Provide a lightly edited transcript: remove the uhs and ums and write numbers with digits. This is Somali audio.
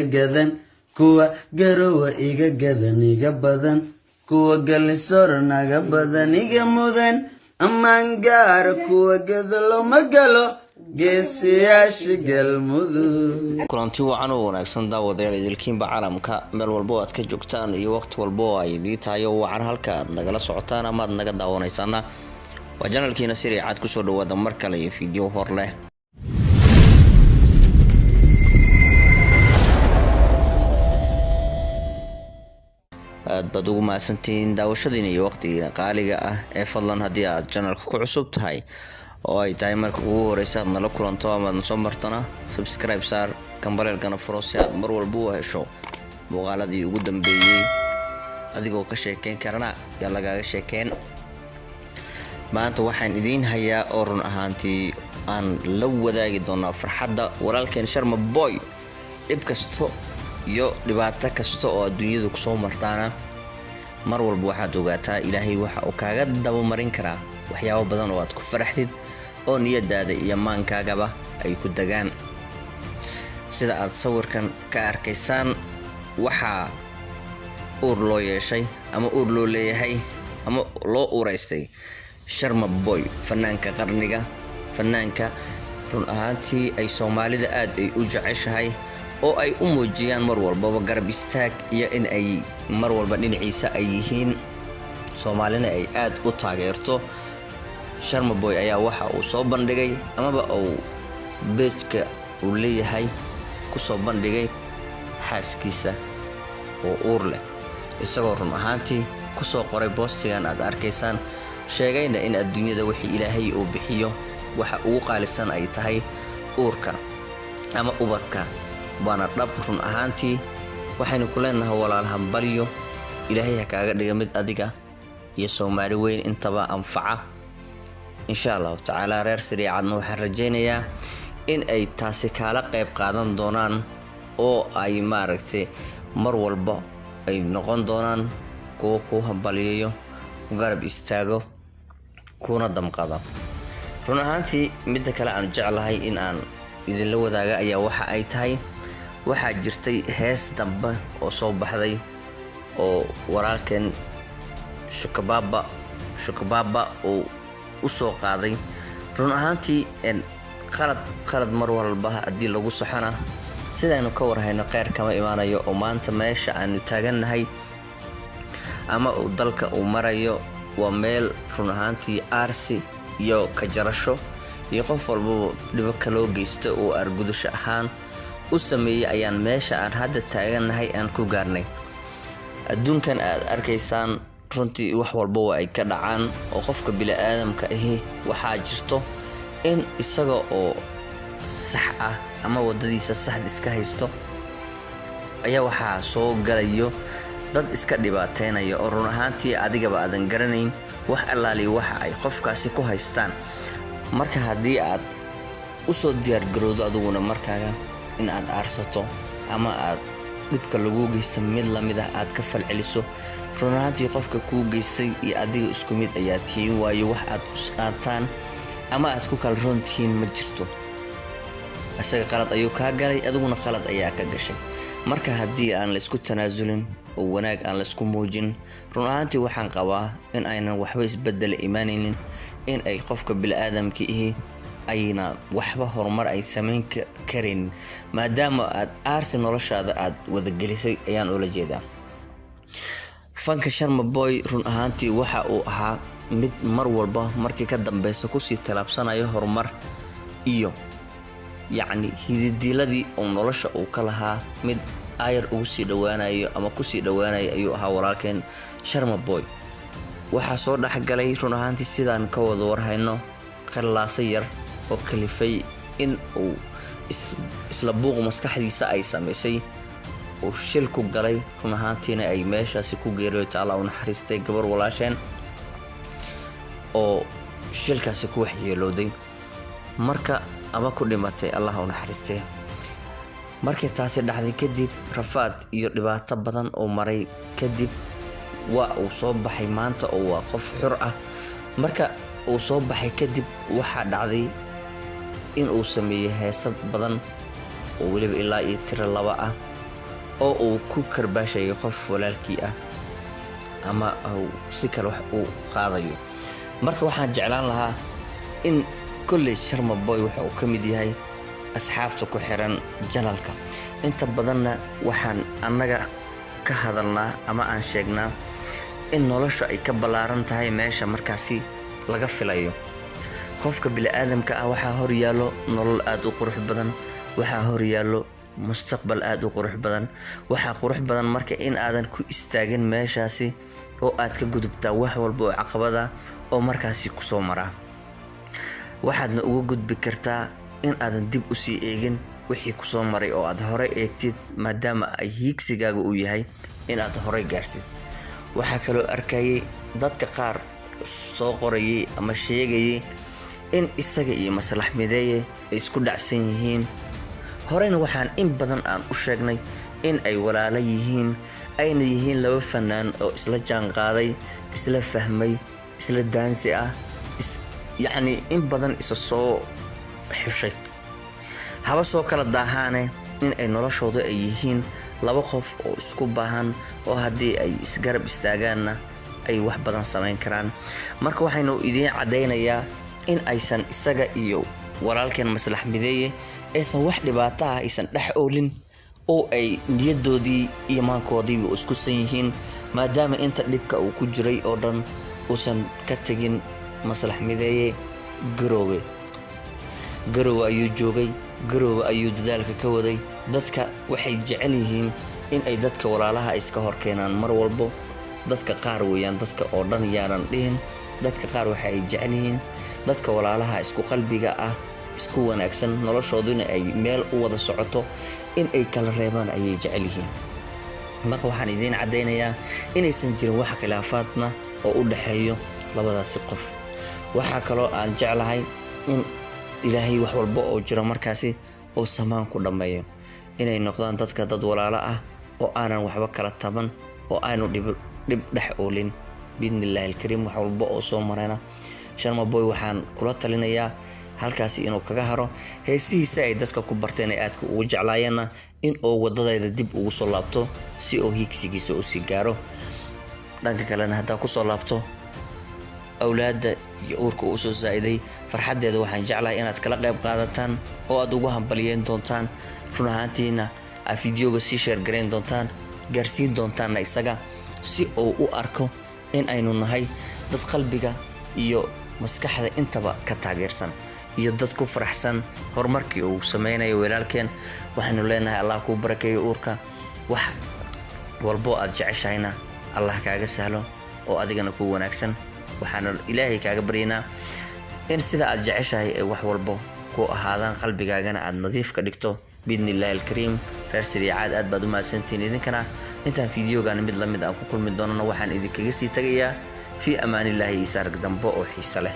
Gadan kuwa Garowa iga gadan, iga badan kuwa Galisor naga badan, iga mudan ammaan gaara kuwa gadalo ma galo geesiyaasha Galmudug. Kulanti wacan oo wanaagsan, daawadayaal idilkiinba caalamka meel walba oo aad ka joogtaan iyo waqti walba oo ay idii tahay oo wacan. Halka aad nagala socotaan ama aad naga daawanaysaana waa janalkiina Siri Cad. Kusoo dhawaada mar kale iyo fiideo hor leh. Aad baad ugu mahadsantihiin daawashadiina iyo waqtigiina qaaliga ah ee fadlan, haddii aad janalka ku cusub tahay oo ay tahay marka ugu horeysa aad nala kulanto amaad na soo martana, subscribe saar, kambaleelkana furo si aad mar walba u hesho muuqaaladii ugu dambeeyey. Adigoo ka sheekeyn karana yaa lagaaga sheekeen. Maanta waxaan idiin hayaa oo run ahaantii aan la wadaagi doonaa farxadda walaalkeen Sharma Boy. Dhib kasto iyo dhibaato kasta oo adduunyadu kusoo martaana, mar walba waxaad ogaataa Ilaahay waxa uu kaaga dabamarin karaa waxyaabo badan oo aad ku faraxdid oo niyadaada iyo maankaagaba ay ku degaan. Sida aad sawirkan ka arkaysaan, waxaa uur loo yeeshay ama uur loo leeyahay ama loo uuraystay Sharma Boy, fanaanka qarniga, fanaanka run ahaantii ay Soomaalida aad ay u jeceshahay oo ay u muujiyaan mar walbaba garab istaag iyo in ay mar walba dhinaciisa ay yihiin, Soomaalina ay aad u taageerto. Sharma Boy ayaa waxa uu soo bandhigay amaba uu beejka uu leeyahay kusoo bandhigay xaaskiisa oo uur leh, isagoo run ahaantii kusoo qoray boostigan aad arkaysaan, sheegayna in adduunyada wixii Ilaahay uu bixiyo waxa ugu qaalisan ay tahay uurka ama ubadka. Waana dhab run ahaantii. Waxaynu ku leenahay, walaal, hambalyo, Ilaahay ha kaaga dhiga mid adiga iyo Soomaali weyn intaba anfaca, insha Allahu tacaala. Reer Sariicadna waxaan rajaynayaa in ay taasi kaala qayb qaadan doonaan oo ay maaragtay mar walba ay noqon doonaan kuwo kuu hambaliyayo, ku garab istaago, kuna damqada. Run ahaantii, midda kale aan jeclahay in aan idinla wadaaga ayaa waxa ay tahay, waxaa jirtay hees dambe oo soo baxday oo walaalkeen Shukababa Shukababa uu u soo qaaday. Run ahaantii, qalad qalad mar walba haddii lagu soxona, sidaynu ka warhayno, kheyr kama imaanayo. Oo maanta meesha aanu taagannahay ama uu dalka uu marayo waa meel run ahaantii aarsi iyo ka jarasho iyo qof walbaba dhibo kaloo geysto oo argudasho ahaan u sameeyey ayaan meesha aan hadda taagannahay aan ku gaarnay. Adduunkan aad arkaysaan runtii wax walba waa ay ka dhacaan, oo qofka bili-aadamka ahi waxaa jirto in isaga oo sax ah ama waddadiisa saxda iska haysto ayaa waxaa soo galayo dad iska dhibaateynaya oo run ahaantii adigaba aadan garanayn wax allaaliya waxa ay qofkaasi ku haystaan. Marka haddii aad usoo diyaargarowdo adiguna markaaga in aad aarsato ama aad dhibka laguu geysta mid lamid ah aad ka falceliso, run ahaantii qofka kuu geystay iyo adiga isku mid ayaa tihiin, waayo wax aad us-aataan ama aad ku kala roon tihiin ma jirto. Isaga qalad ayuu kaa galay, adiguna qalad ayaa ka gashay. Marka haddii aan laysku tanaasulin oo wanaag aan laysku muujin, run ahaantii waxaan qabaa in aynan waxba isbedela imaanaynin, in ay qofka bili-aadamka ihi ayna waxba horumar ay samayn karaynin, maadaama aad aarsi noloshaada aad wadagelisay ayaan ula jeedaa. Fanka Sharma Boy run ahaantii waxa uu ahaa mid mar walba markii ka dambeysa kusii tallaabsanayo horumar iyo yacni hididiiladii uu nolosha uu ka lahaa mid aayar ugu sii dhowaanayo ama kusii dhowaanayo ayuu ahaa walaalkeen Sharma Boy. Waxaa soo dhexgalay run ahaantii, sidaan ka wada warhayno, qallaaso yar oo kalifay in uu isla buuq maskaxdiisa ay samaysay uu shil ku galay, run ahaantiina ay meeshaasi ku geeriyootay, Allah u naxariistay, gabar walaasheen oo shilkaasi ku waxyeelowday marka ama ku dhimatay, Allah u naxariistay. Markii taasi dhacday kadib, rafaad iyo dhibaato badan oo maray kadib, waa uu soo baxay maanta oo waa qof xur ah. Marka uu soo baxay kadib, waxaa dhacday in uu sameeyey heeso badan oo weliba ilaa iyo tiro 2 ah. oo uu ku karbaashayo qof walaalkii ah ama si kale wax uu qaadayo. Marka waxaan jeclaan lahaa in kolley Sharma Boy waxa uu ka mid yahay asxaabta ku xiran janalka, inta badanna waxaan annaga ka hadalnaa ama aan sheegnaa in nolosha ay ka ballaaran tahay meesha markaasi laga filayo. Qofka bili-aadamka ah waxaa horyaallo nolol aada u qurux badan, waxaa horyaallo mustaqbal aada u qurux badan. Waxaa qurux badan marka in aadan ku istaagin meeshaasi oo aad ka gudubtaa wax walba oo caqabada oo markaasi kusoo maraa. Waxaadna uga gudbi kartaa in aadan dib usii eegin wixii kusoo maray oo aad horey eegtid, maadaama ay hiigsigaaga uu yahay in aad horey gaartid. Waxaa kaloo arkayay dadka qaar soo qorayay ama sheegayay in isaga iyo Maslax Mideeye ay isku dhacsan yihiin. Horeyna waxaan in badan aan u sheegnay in ay walaalo yihiin, ayna yihiin laba fanaan oo isla jaan qaaday, isla fahmay, isla daansi ah, yacni in badan isa soo xushay, haba soo kala daahaane in ay noloshooda ay yihiin laba qof oo isku baahan oo haddii ay isgarab istaagaanna ay wax badan samayn karaan. Marka waxaynu idiin caddaynayaa in aysan isaga iyo walaalkeen Maslax Mideeye aysan wax dhibaato ah aysan dhex oolin oo ay niyadoodii iyo maankoodiiba isku san yihiin, maadaama inta dhibka uu ku jiray oo dhan uusan ka tegin Maslax Mideeye. Garoowe Garoowe ayuu joogay, Garoowe ayuu dadaalka ka waday. Dadka waxay jecel yihiin in ay dadka walaalaha iska hor keenaan mar walbo. Dadka qaar weeyaan, dadka oo dhan yaanan dhihin, dadka qaar waxa ay jecel yihiin dadka walaalaha isku qalbiga ah, isku wanaagsan, noloshooduna ay meel u wada socoto in ay kala reebaan ayay jecel yihiin. Marka waxaan idiin caddaynayaa inaysan jirin wax khilaafaadna oo u dhexeeyo labadaasi qof. Waxaa kaloo aan jeclahay in Ilaahay wax walba oo jiro markaasi oo samaan ku dhammeeyo, inay noqdaan dadka dad walaalo ah oo aanan waxba kala taban oo aanu dhib dhex oolin biidni illaahi alkariim. Wax walba oo soo marayna Sharma Boy waxaan kula talinayaa halkaasi inuu kaga haro heesihiisa ay dadka ku barteen ay aadka ugu jeclaayeenna, in uu wadadeeda dib ugu soo laabto si uu hiigsigiisa usii gaaro. Dhanka kalena haddaa kusoo laabto awlaadda iyo uurka uu usoo saa-iday farxaddeeda, waxaan jeclahay inaad kala qayb qaadataan oo aad ugu hambalyeyn doontaan, run ahaantiina aad fideoga sii sheergarayn doontaan, gaarsiin doontaanna isaga si uu u arko in aynu nahay dad qalbiga iyo maskaxda intaba ka taageersan iyo dad ku faraxsan horumarkii uu sameynayo walaalkeen. Waxaynu leenahay Allah kuu barakeeyo uurka, wax walbo aad jeceshahayna Allah kaaga sahlo oo adigana kuu wanaagsan. Waxaana Ilaahay kaaga baryaynaa in sida aad jeceshahay ay wax walbo ku ahaadaan, qalbigaagana aad nadiif ka dhigto biidni illaahi alkariim. Reer Sariicaad aad baad u mahadsantihiin idinkana. Intaan fideogan mid lamid aan ku kulmi doonana waxaan idinkaga sii tagayaa fii amaanillaahi, isaarag dambe oo xiise leh.